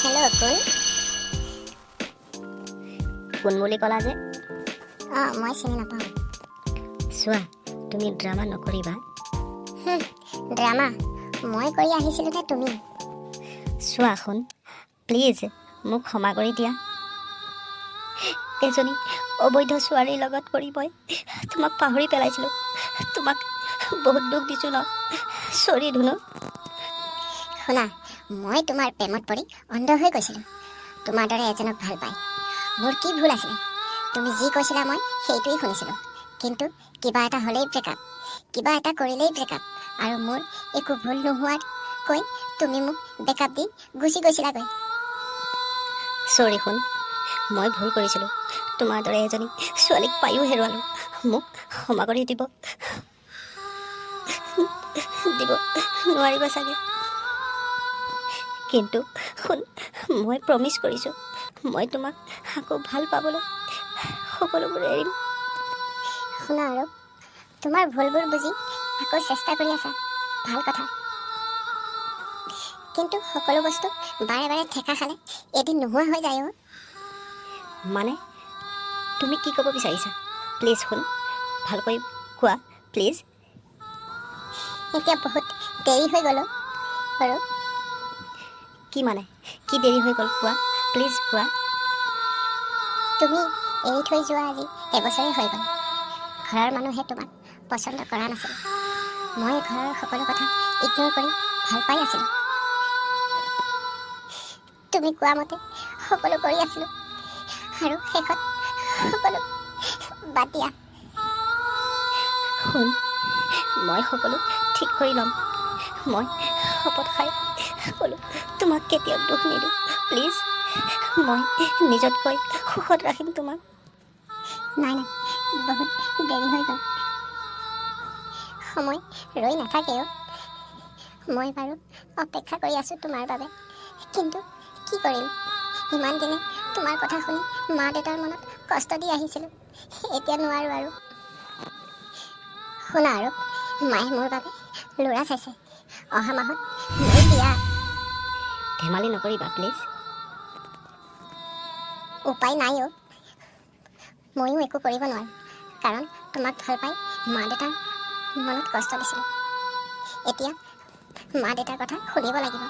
Hello', কোন? কোন বুলি ক'লা যে? অঁ, মই চিনি নাপাওঁ। চোৱা, তুমি ড্ৰামা নকৰিবা। ড্ৰামা মই কৰি আহিছিলোঁ নে তুমি? চোৱা সোণ, প্লিজ মোক ক্ষমা কৰি দিয়া। এজনী অবৈধ ছোৱালীৰ লগত কৰি মই তোমাক পাহৰি পেলাইছিলোঁ। তোমাক বহুত দুখ দিছোঁ ন? চৰি ধুনু। শুনা, মই তোমাৰ প্ৰেমত পৰি অন্ধ হৈ গৈছিলোঁ। তোমাৰ দৰে এজনক ভাল পাই মোৰ কি ভুল আছিলে? তুমি যি কৈছিলা, মই সেইটোৱেই শুনিছিলোঁ। কিন্তু কিবা এটা হ'লেই ব্ৰেকআপ, কিবা এটা কৰিলেই ব্ৰেকআপ। আৰু মোৰ একো ভুল নোহোৱাকৈ তুমি মোক ব্ৰেকআপ দি গুচি গৈছিলাগৈ। চৰি সোণ, মই ভুল কৰিছিলোঁ। তোমাৰ দৰে এজনী ছোৱালীক পায়ো হেৰুৱালোঁ। মোক ক্ষমা কৰি দিব দিব নোৱাৰিবা চাগে। কিন্তু শুন, মই প্ৰমিছ কৰিছোঁ, মই তোমাক আকৌ ভাল পাবলৈ সকলোবোৰ এৰিম। শুনা আৰু, তোমাৰ ভুলবোৰ বুজি আকৌ চেষ্টা কৰি আছা, ভাল কথা। কিন্তু সকলো বস্তু বাৰে বাৰে ঠেকা খালে এদিন নোহোৱা হৈ যায় অ'। মানে তুমি কি ক'ব বিচাৰিছা? প্লিজ শুন, ভালকৈ কোৱা প্লিজ। এতিয়া বহুত দেৰি হৈ গ'ল অ' বাৰু। কি মানে? কি দেৰি হৈ গ'ল? কোৱা, প্লিজ কোৱা। তুমি এৰি থৈ যোৱা আজি এবছৰেই হৈ গ'ল। ঘৰৰ মানুহে তোমাক পচন্দ কৰা নাছিল। মই ঘৰৰ সকলো কথা ইগন'ৰ কৰি ভাল পাই আছিলোঁ। তুমি কোৱা মতে সকলো কৰি আছিলোঁ আৰু শেষত সকলো বাদ দিয়া। শুন, মই সকলো ঠিক কৰি ল'ম। মই শপত খাই ক'লোঁ, তোমাক কেতিয়াও দুখ নিদিওঁ। প্লিজ, মই নিজতকৈ সুখত ৰাখিম তোমাক। নাই নাই, বহুত দেৰি হৈ গ'ল। সময় ৰৈ নাথাকে অ'। মই বাৰু অপেক্ষা কৰি আছোঁ তোমাৰ বাবে, কিন্তু কি কৰিম? ইমান দিনে তোমাৰ কথা শুনি মা দেউতাৰ মনত কষ্ট দি আহিছিলোঁ। এতিয়া নোৱাৰোঁ আৰু। শুনা আৰু, মায়ে মোৰ বাবে ল'ৰা চাইছে। অহা মাহত মোৰ বিয়া। ধেমালি নকৰিবা প্লিজ। উপায় নাই অ'। ময়ো একো কৰিব নোৱাৰোঁ, কাৰণ তোমাক ভাল পাই মা দেউতাৰ মনত কষ্ট দিছিলোঁ। এতিয়া মা দেউতাৰ কথা শুনিব লাগিব।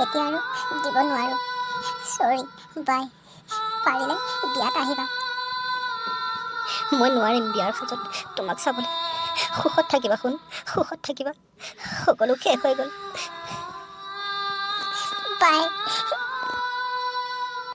এতিয়া আৰু দিব নোৱাৰোঁ। চৰি, বাই। পাৰিলে বিয়াত আহিবা। মই নোৱাৰিম বিয়াৰ সাজত তোমাক চাবলৈ। সুখত থাকিবা সোণ, সুখত থাকিবা। সকলো শেষ হৈ গ'ল। বাই।